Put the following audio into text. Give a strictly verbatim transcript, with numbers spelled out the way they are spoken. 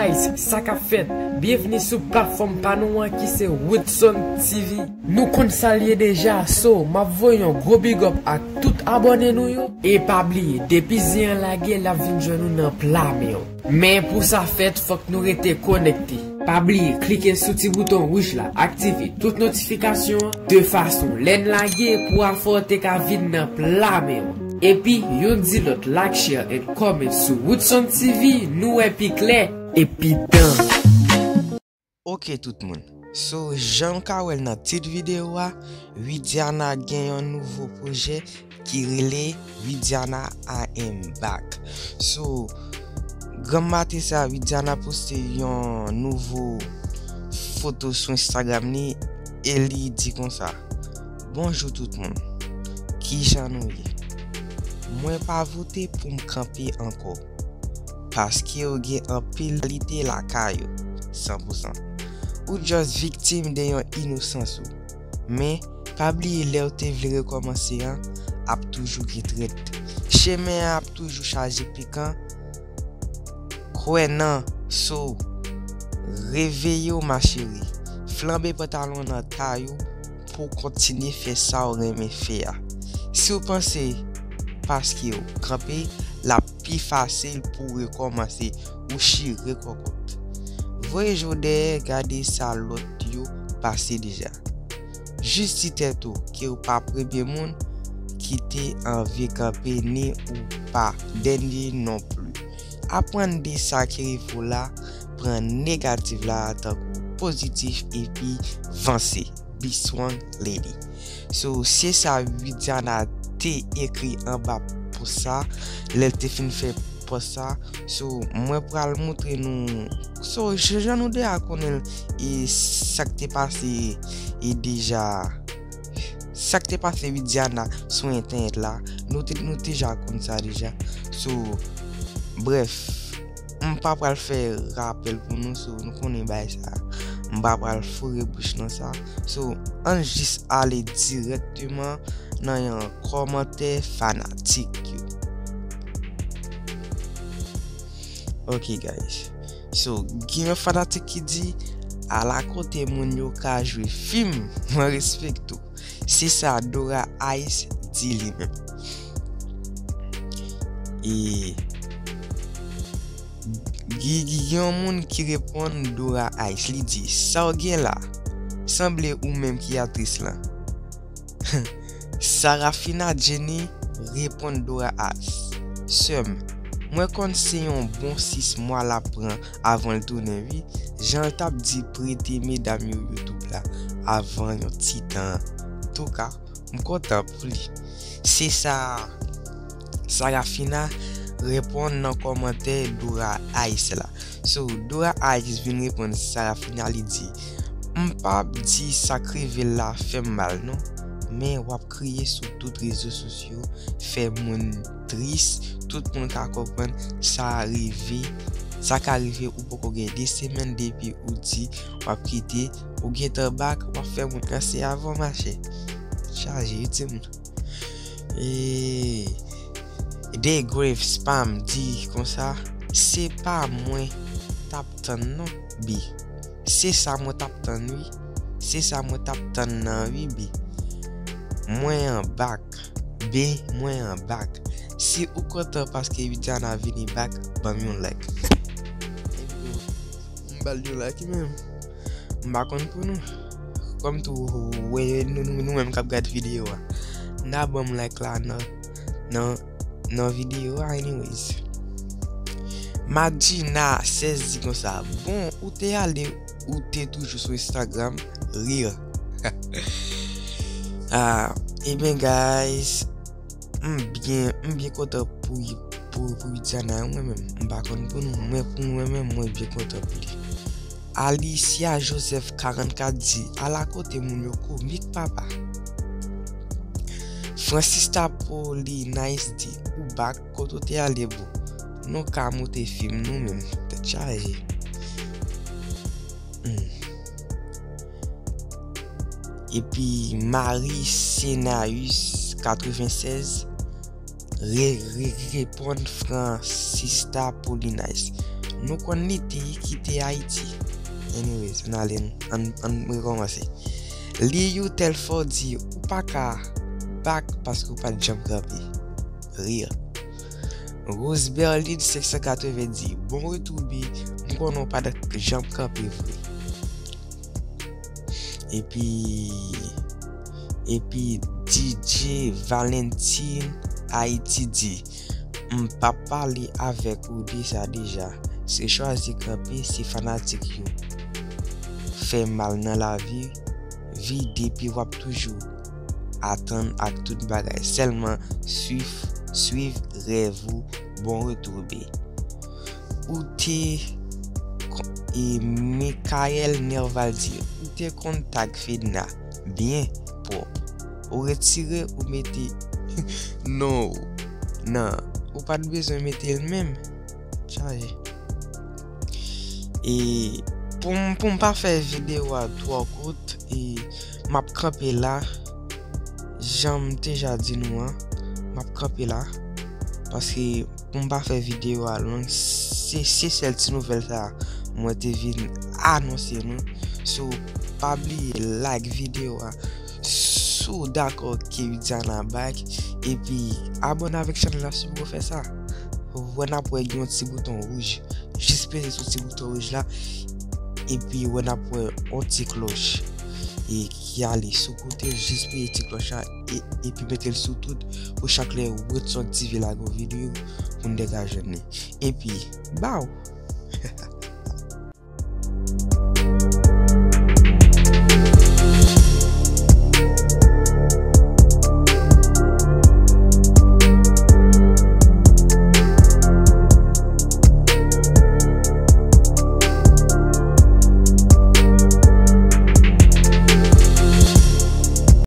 Guys, sa k ap fèt? Byenvni sou platfòm pa nou an ki se Woodson T V. Nou konn sa l ye deja, so m ap voye yon gwo big up ak tout abòne nou yo. E pa bliye, depi zen an lage, l ap vin jwenn ou nan pla men w. Men pou sa fèt, fòk nou rete konekte. Pa bliye klike sou ti bouton wouj la, aktive tout notifikasyon an, de fason lè n lage pou afè w te ka vin nan pla men w. Epi, youn di lòt, like, share and comment sou Woodson T V, nou wè pi klè. Epi dan. Ok tout moun. So, jan w ka wè l nan tit videyo a, Widiana gen yon nouvo pwojè ki rele Widiana I Am Back. So, granm maten sa, Widiana poste yon nouvo foto sou Instagram li e li di konsa: "Bonjou tout moun. Kijan nou ye? Mwen pa vote pou m kanpe ankò. Paske yo gen anpil kalite lakay yo, san pou san. Ou just viktim de yon inosans ou. Men, pa bliye lè w te vle rekòmanse an, ap toujou gen trèt. Chemen an ap toujou chaje pikan. Kwè nan so. Reveye w, ma chérie. Flanbe pantalon nan tay ou pou w kontinye fè sa w renmen fè a. Si w panse paske w kanpe, l ap pi fasil pou w rekòmanse, ou chire kòkòt. Voye je w dèyè, gade sa lòt yo pase deja. Jis di tèt ou ke w pa premye moun ki te anvi kanpe, ni ou pa dènye non pli. Aprann de sa ki rive w la, pran negatif la tankou pozitif epi vanse. Be strong, lady." So, se sa Widiana te ekri anba pòs sa, lè l te fin fè pòs sa. So, mwen pral montre nou, so, jan nou deja konnen l, e sa k te pase, e deja, sa k te pase Widiana sou entènèt la, nou te, nou te ja konn sa deja. So, brèf, m pa pral fè rapèl pou nou, so, nou konnen bagay sa. M pa pral foure bouch nan sa. So, ann jis ale dirèkteman nan yon kòmantè fanatik yo. Ok, guys. So, gen yon fanatik ki di, "Ala kote moun yo ka jwe fim, mwen respekte w." Se sa Dora Ice di li menm. E Gi-, gi-, gen yon moun ki reponn Dora Ice, li di, "Sa w gen la? Sanble ou menm ki atris lan." Sarafina Jenny reponn Dora Ice, "Sè m, mwen konn se yon bon sis mwa l ap pran avan l tounen wi, jan l t ap di prete medam yo YouTube la avan yon ti tan. Touka, m kontan pou li." Se sa Sarafina reponn nan kòmantè Dora Ice la. So, Dora Ice vin reponn Sarafina, li di, "M p ap di sa k rive l la fè m mal non, men w ap kriye sou tout rezo sosyo, fè moun tris, tout moun ka konprann sa rive, sa ka rive ou poko gen de semèn depi ou di w ap kite, ou gentan back, w ap fè moun ranse avan machè." Chaje wi timoun. E The Grave Spam di konsa, "Se pa mwen t ap tann non, bi. Se sa mwen t ap tann wi. Se sa mwen t ap tann nan wi, bi. Mwen an back. Bi, mwen an back. Si ou kontan paske Widiana vini back, ban m yon like." M ba l yon like menm. M pa konn pou nou. Kòm tou, wè nou, nou, nou menm k ap gad videyo a, n a ban m like la nan, nan, nan videyo a, anyways. Madjina sèz di konsa, "Bon, ou te ale, ou te toujou sou Instagram?" Rir. Ah, ebyen, guys, m byen, m byen kontan pou, pou, pou Widiana, mwen menm. M pa konn pou nou, mwen pou mwen menm, mwen byen kontan pou li. Alicia Joseph karannkat di, "Ala kote moun yo komik, papa." Francis Tapolinice di, "Ou back, kote w te ale, bro? Nou ka moute fim nou menm, tèt chaje." Hmm. Epi Marie Senaus katrevensèz re, re, reponn Francis Tapolinice, Nou konn li te kite Ayiti. Anyways, ann ale, ann, ann rekòmanse. Li Yu Telfò di ou pa ka back paske ou pa t janm kanpe. Rire. Rose Berlin senk san katreven di bon retou B, m konnen w pa t janm kanpe vre. Epi, epi D J Valentin Haiti di, m p ap pale avèk ou de sa deja. Se chwazi kanpe, se fanatik yo fè mal nan lavi, vi depi w ap toujou atann ak tout bagay. Sèlman swiv, swiv rèv ou. Bon retou B. Ou te kon- e Michael Nerval di, ou te konn tag Fedna byen pwòp. Ou retire ou mete non ou. Nan, ou pa t bezwen mete l menm. Chaje. E pou m, pou m pa fè videyo a twò kout, e m ap kanpe la. Jan m te ja di nou an, m ap kanpe la. Paske pou m pa fè videyo a long, se, se sèl ti nouvèl sa a mwen te vin anonse nou. So, pa bliye like videyo a si w dakò ke Widiana back. Epi abòne avèk chanèl la si w poko fè sa. Ou wè n ap wè gen yon ti bouton wouj. Jis peze sou ti bouton wouj la. Epi wè n ap wè yon ti klòch e ki ale sou kote l. Jis peze ti klòch la e, epi mete l sou tout pou chak lè Wetson T V lage yon videyo pou n te ka jwenn li. Epi, baw!